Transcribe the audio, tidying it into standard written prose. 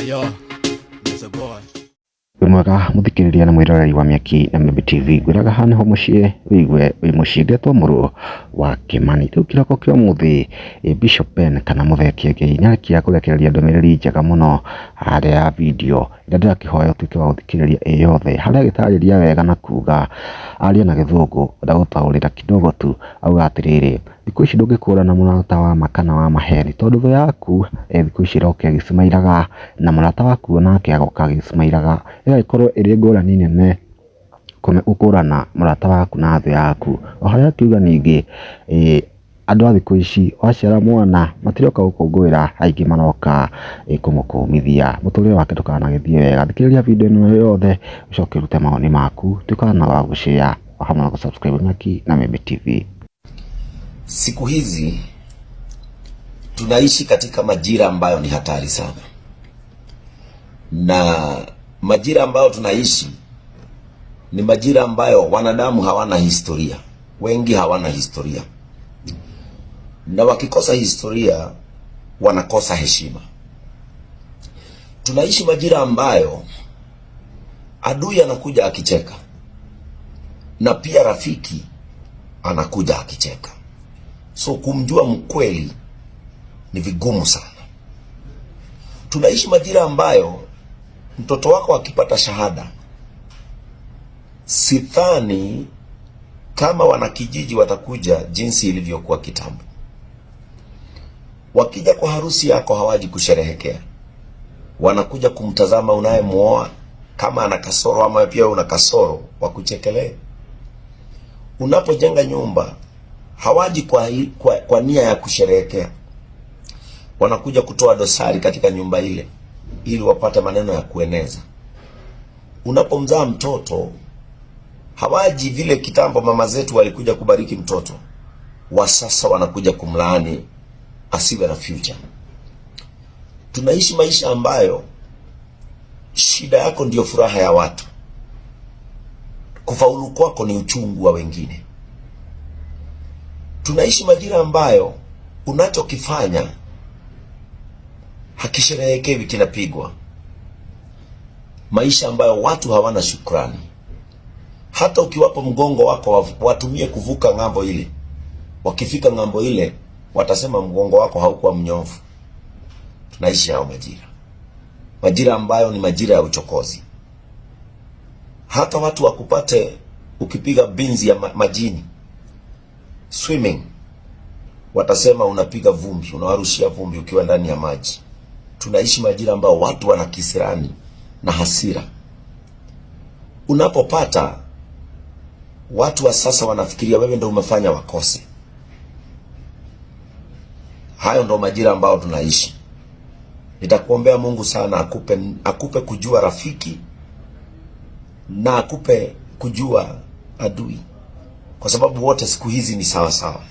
Yo, it's a boy. Wĩ mwega mũthikĩrĩria na mwĩroreri wa Mĩaki na Mĩmbi TV, ngwĩraga haha nĩho mũciĩ wĩigue wĩ mũciĩ ngetwo mũrũ wa Kĩmani. Rĩu kĩroko kĩa ũmũthĩ Bishop Ben kana Mũthee Kĩengei nĩarĩkia kũrekereria ndũmĩrĩri njega mũno harĩa ya video ĩrĩa ndĩrakĩhoya ũtuĩke wa gũthikĩrĩria ĩ yothe, harĩa agĩtarĩria wega na kuga aria na Gĩthũngũ ndagũtaũrĩra kidogo tu, auga atĩrĩrĩ, thikũ ici ndũngĩkũrana mũrata wa ma kana wa maheni, tondũ thũ yaku thikũ ici ĩroka ĩgĩcimailaga na mũrata waku onake agoka agĩcimailaga, ĩgagĩkorwo ĩrĩ ngũrani nene gũkũrana mũrata waku na thũ yaku. O harĩa akiuga ningĩ andũ a thikũ ici waciara mwana matiroka gũkũngũĩra, aingĩ maroka kũmũkũmithia, mũtũrĩre wake ndũkanagĩthiĩ wega. Thikĩrĩria video ĩno yothe ũcoke ũrute mawoni maku, tuĩka wa gũ share hamwe na gũ subscribe Mĩaki na Mĩmbi TV. Siku hizi tunaishi katika majira ambayo ni hatari sana, na majira ambayo tunaishi ni majira ambayo wanadamu hawana historia, wengi hawana historia, na wakikosa historia wanakosa heshima. Tunaishi majira ambayo adui anakuja akicheka na pia rafiki anakuja akicheka. So kumjua mkweli ni vigumu sana. Tunaishi majira ambayo mtoto wako akipata shahada, sidhani kama wanakijiji watakuja jinsi ilivyokuwa kitambo. Wakija kwa harusi yako hawaji kusherehekea, wanakuja kumtazama unayemwoa kama ana kasoro ama pia una kasoro, wakuchekelee. Unapojenga nyumba hawaji kwa nia ya kusherehekea, wanakuja kutoa dosari katika nyumba ile ili wapate maneno ya kueneza. Unapomzaa mtoto hawaji vile kitambo mama zetu walikuja kubariki mtoto, wa sasa wanakuja kumlaani asiwe na future. Tunaishi maisha ambayo shida yako ndiyo furaha ya watu, kufaulu kwako ni uchungu wa wengine. Tunaishi majira ambayo unachokifanya hakisherehekewi, kinapigwa. Maisha ambayo watu hawana shukrani. Hata ukiwapa mgongo wako watumie kuvuka ng'ambo ile, wakifika ng'ambo ile watasema mgongo wako haukuwa mnyofu. Tunaishi hao majira, majira ambayo ni majira ya uchokozi. Hata watu wakupate ukipiga binzi ya majini swimming, watasema unapiga vumbi, unawarushia vumbi ukiwa ndani ya maji. Tunaishi majira ambayo watu wana kisirani na hasira. Unapopata watu wa sasa wanafikiria wewe ndio umefanya wakose. Hayo ndo majira ambayo tunaishi. Nitakuombea Mungu sana akupe kujua rafiki na akupe kujua adui, kwa sababu wote siku hizi ni sawa sawa.